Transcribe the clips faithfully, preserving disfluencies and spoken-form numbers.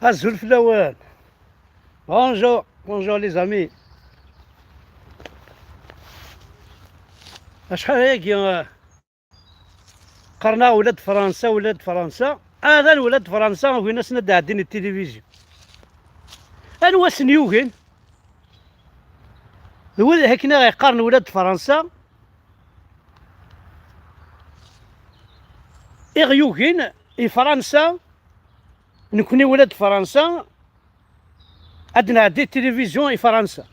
Azul fell-awen. Bonjour, bonjour les amis. Acḥal ayagi, eh, qqaren-aɣ ula d Fransa, ula d Fransa. Atan ula d Fransa, ugin-asen ad d-ɛeddin i tilivizyu. Anwa asen yugin? D wid akken i ɣ-yeqqaren ula d Fransa, i ɣ-yugin i Fransa, nekni ula d Fransa, ad nɛeddi tilivizyu i Fransa.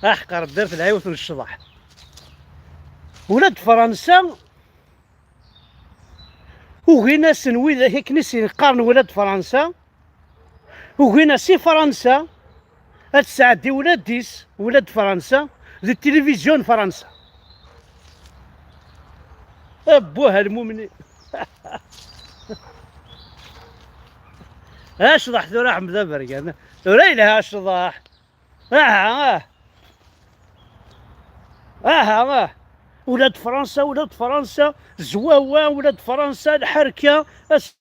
Aḥeqq Rebbi, ar telha yiwet n ccḍeḥ. Ula d Fransa, ugin-asen widak akken i sen-qqaren ula d Fransa, ugin-as i Fransa ad tesɛeddi ula d-is, ula d Fransa, di tilivizyu n Fransa. Abbuh a lmumnin. A ccḍeḥ tura, Ḥmed Abergan. Tura yelha ccḍeḥ. Aha, ah. Aha, ah. Ula d Fransa, ula d Fransa, zwawa, ula d Fransa, lḥerka. As-,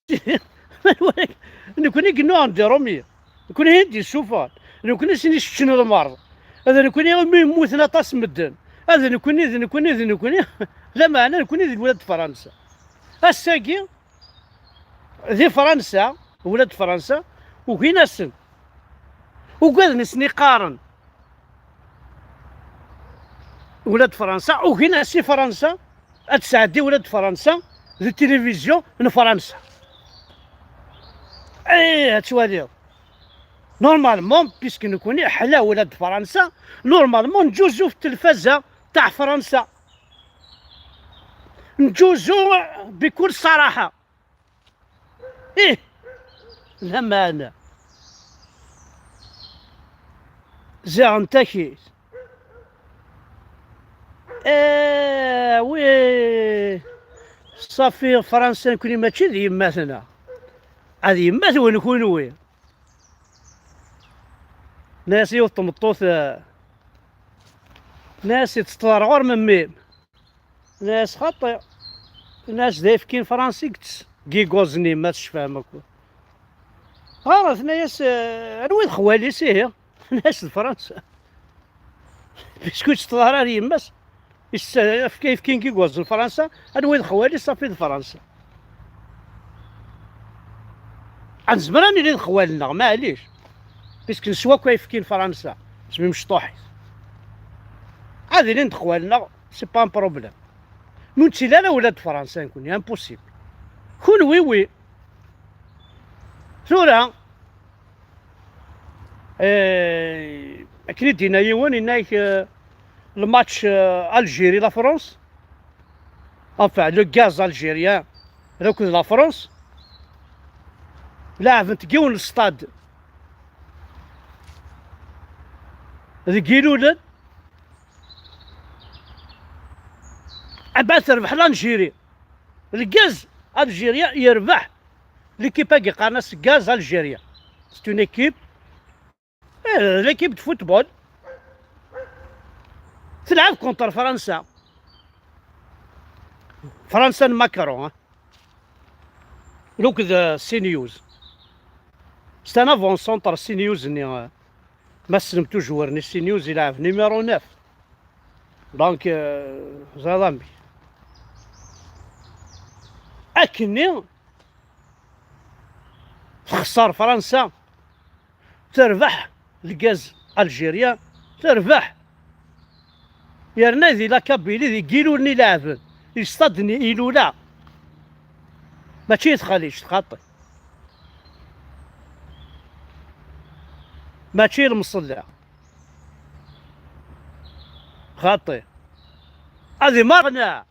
nekni i yennuɣen di Rumi. Nekni i d-yessufɣen. Nekni i sen-iseččen lmerḍ. D nekni umi mmuten aṭas medden. D nekni, d nekni, d nekni. Lameɛna nekni d ula d Fransa. Ass-agi, di Fransa, ula d Fransa, ugin-asen. Ugaden i sen-iqqaren ula d Fransa, ugin-as i Fransa ad tesɛeddi ula d Fransa di tilivizyu n Fransa. Eh, ad twaliḍ. Normalement, puisque nekni ḥla ula d Fransa, normalement nǧuzu f telfaza taɛ Fransa. Nǧuzu bikul ṣaraḥa. Ih, lameɛna ziɣen takit. Eh, wi, ṣafi, Fransa nekni mačči d yemma-tneɣ. Ad yemma-twen kunwi. Nna-yas yiwet tmeṭṭut, eh, nna-yas, "Yettṭṭeḍ ar ɣur memmi-m." Nna-yas, "Xaṭi." Nna-yas, "D ayefki n Fransa i yettess deg yiguẓ-nni, ma tecfam akk." Ɣer, tenna-yas, "Eh, anwa i d xwali-s, ihi?" Tenna-yas, "D Fransa." Puisque ur tettḍar ara yemma-s, is-, efk-, ayefki n yiguẓ n Fransa, anwa i d xwali-s, ṣafi d Fransa. Ad nezmer ad nili d xwal-nneɣ, maɛlic. Puisque neswa akk ayefki n Fransa, s mi mecṭuḥit. Ad ilin d xwal-nneɣ, c'est pas un problème. Ma ur nettili ara ula d Fransa, nekkni, impossible. Kunwi, wi. Tura, eh, akken i d-yenna yiwen, yenna-ak, eh, le match, eh, Algérie, la France, enfin, le gaz algérien, akked la France, leɛben deg yiwen n stade deg Ilulen, abad terbeḥ l'Algérie. Lgaz algérien yerbeḥ. L'équipe-agi qqaren-as Gaz Algérien. C'est une équipe, eh, l'équipe de football. Tleɛɛeb contre Fransa. Fransa n Macron, hein. Look the C News. C'est un avant-centre C News-nni, euh, ma tessnem toujours-nni, C News ilɛeb numéro neuf. Donc, euh, ẓriḍ a mmi. Akkenni texṣer Fransa, terbeḥ lgaz algérien, terbeḥ. Yerna di la Kabylie, di Ilulen i leɛben, di stade-nni Ilula. Mačči i Txaliǧt, xaṭi. Mačči i Lmeṣella. Xaṭi. Ad imerɣen.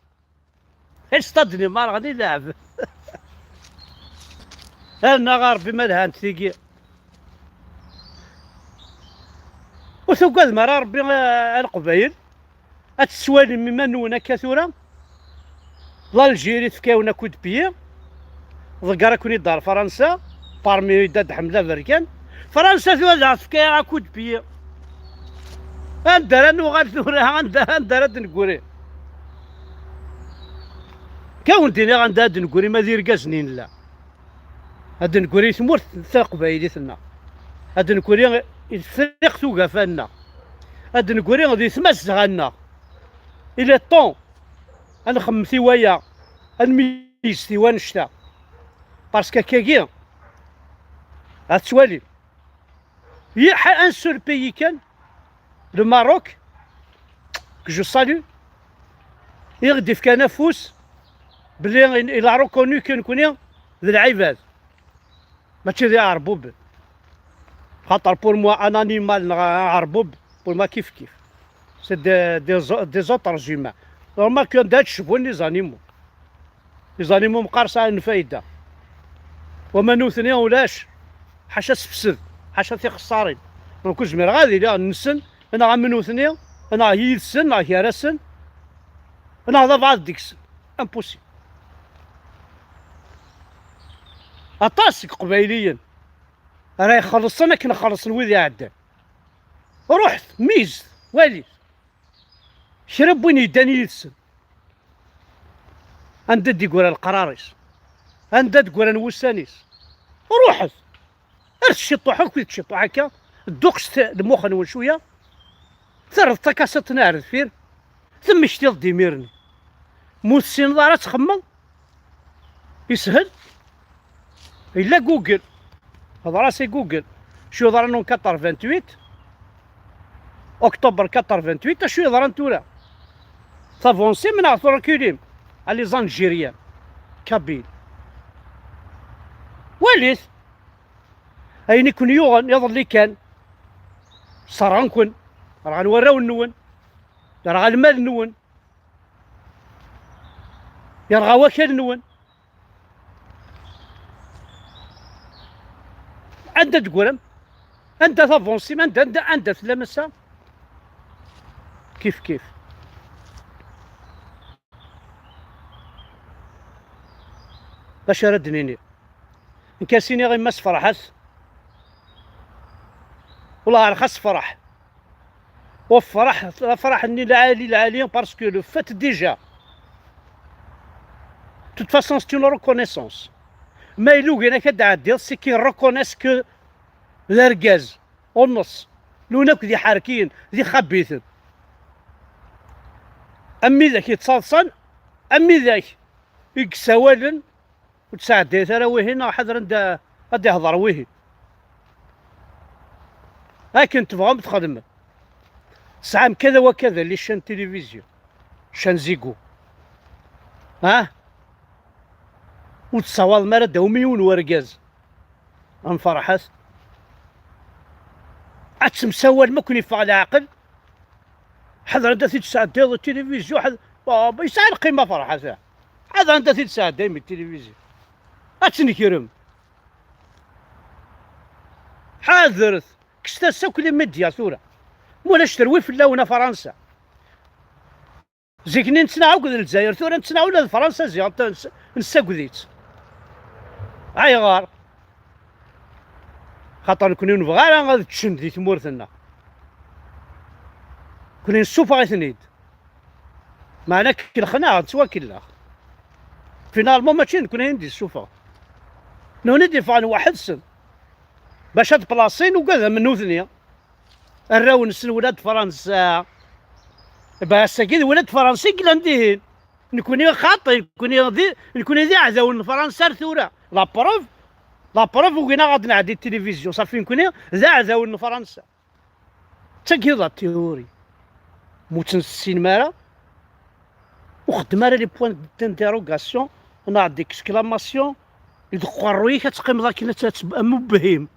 Stade-nni merɣen i leɛben. Arna ɣer Rebbi ma lhant tigi. Ur tugadem ara Rebbi, a, a Leqbayel? Ad tettwalim iman-nwen akka tura? L'Algérie tefka-yawen un coup de pied, ḍegger-aken-id ar Fransa, parmi Dda Ḥmed Aberkan. Fransa tura daɣ tefka-yaɣ un coup de pied. Anda ara nuɣal tura? Anda, anda ara d-negri? Kawen d-iniɣ anda ad d-negri ma d irgazen i nella. Ad d-negri i tmurt taqbaylit-nneɣ. Ad d-negri i Tefriqt ugafa-nneɣ. Ad d-negri di tmazɣa-nneɣ. Il est temps ad nxemmem i waya, ad nmeyyez i wannect-a. Parce que akkagi, ad tettwalim. Yir un seul pays kan, le Maroc, que je salue, i ɣ-d-ifkan afus belli il a reconnu que nekni d lɛibad, mačči d iɛerbuben. Xaṭer pour moi un animal neɣ un ɛerbub, pour moi kif kif. C'est des, des, des autres humains. Normal que anda ad cebun les animaux. Les animaux meqqar sɛan lfayda. Wama nutni ulac, ḥaca sefsed, ḥaca tixessarin. Donc ur zmireɣ ad iliɣ nsen, neɣ am nutni, neɣ yid-sen, neɣ gar-asen, neɣ d abɛaḍ deg-sen. Impossible. Aṭas seg Iqbayliyen ara ixellṣen akken xellṣen wid iɛeddan. Ruḥet, mizet, walit. Kra n win yeddan yid-sen. Anda d-iggra leqrar-is? Anda d-ggran wussan-is? Ruḥet! Ar tciṭuḥ akk i tciṭuḥ akka, dduqset lmux-nwen cwiya, terreḍ takasiṭ-nni ar deffir, temmektiḍ-d imir-nni. Mu tessineḍ ara ad txemmeḍ, yeshel. Yella Google. Hḍer-as i Google. Acu yeḍran en quatre-vingt-huit, octobre quatre-vingt-huit, acu yeḍran tura? Tavansem neɣ turkilim? A les Algériens, Kabyles. Walit. Ayen i ken-yuɣen iḍelli kan, sserɣen-ken, rɣan warraw-nwen, yerɣa lmal-nwen, yerɣa wakal-nwen. Anda d-teggrem? Anda tavansem? Anda, anda, anda tellam ass-a? Kif kif. D acu ara d-nini? Nekk ad s-iniɣ i Mass Ferḥat, wellah ar xas ferḥ. Ur ferḥ, afraḥ-nni lɛali, lɛali, parce que le fait déjà, de toute façon, c'est une reconnaissance. Ma yella ugin-ak ad d-ɛeddiḍ, c'est qu'ils reconnaissent que d argaz, ur nneṣ. Lun akk d iḥerkiyen, d ixabiten. Am widak yettaḍsan, am widak i yessawalen, ur ttɛeddayet ara wihin, neɣ ḥadren da ad ihḍer wihin. Akken tebɣam txedmem. Tesɛam kada wa kada les chaînes télévision, chaîne Zigo. Ha? Ur tessawaḍem ara ad d-tawim yiwen wergaz am Ferḥat. Ad temsawalem, ma ken-iffeɣ leɛqel. Ḥader anda t-id-tesɛeddiḍ tilivizyu, ḥad-, Baba, yesɛa lqima Ferḥat. Ḥader anda t-id-tesɛeddayem tilivizyu. Ad tnekrem. Ḥadret. Kkset-as akk les médias tura. Mulac terwi fell-awen a Fransa. Zik-nni nettnaɣ akked Lezzayer, tura nettnaɣ ula d Fransa ziɣ nessaged-itt. Ayɣer? Xaṭer nekni ur nebɣi ara ad ččen di tmurt-nneɣ. Nekni nessufeɣ-iten-id. Meɛna kelxen-aɣ, nettwakellex. Finalement mačči d nekni i d-issufeɣ. Nutni d-iffɣen weḥd-sen bac ad plaṣin ugaden am nutni. Arraw-nsen welad Fransa. Ba ass-agi d welad Fransa i yellan dihin. Nekni xaṭi, nekni d, nekni d iɛdawen n Fransa ar tura. La preuve, la preuve ugin-aɣ ad nɛeddi tilivizyu. Safi nekni d aɛdawen n Fransa. D tagi d la théorie. Ma ur tt-tessinem ara, ur xeddem ara les points d'interrogation neɣ d'exclamation deg uqerruy-ik, ad teqqimeḍ akken ad tt-, am ubhim.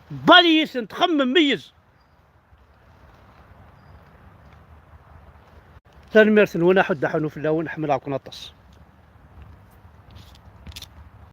Bali-iten, txemmem, meyyez. Tanemmirt-nwen, aḥuddu aḥunu fell-awen, ḥemmleɣ-ken aṭas.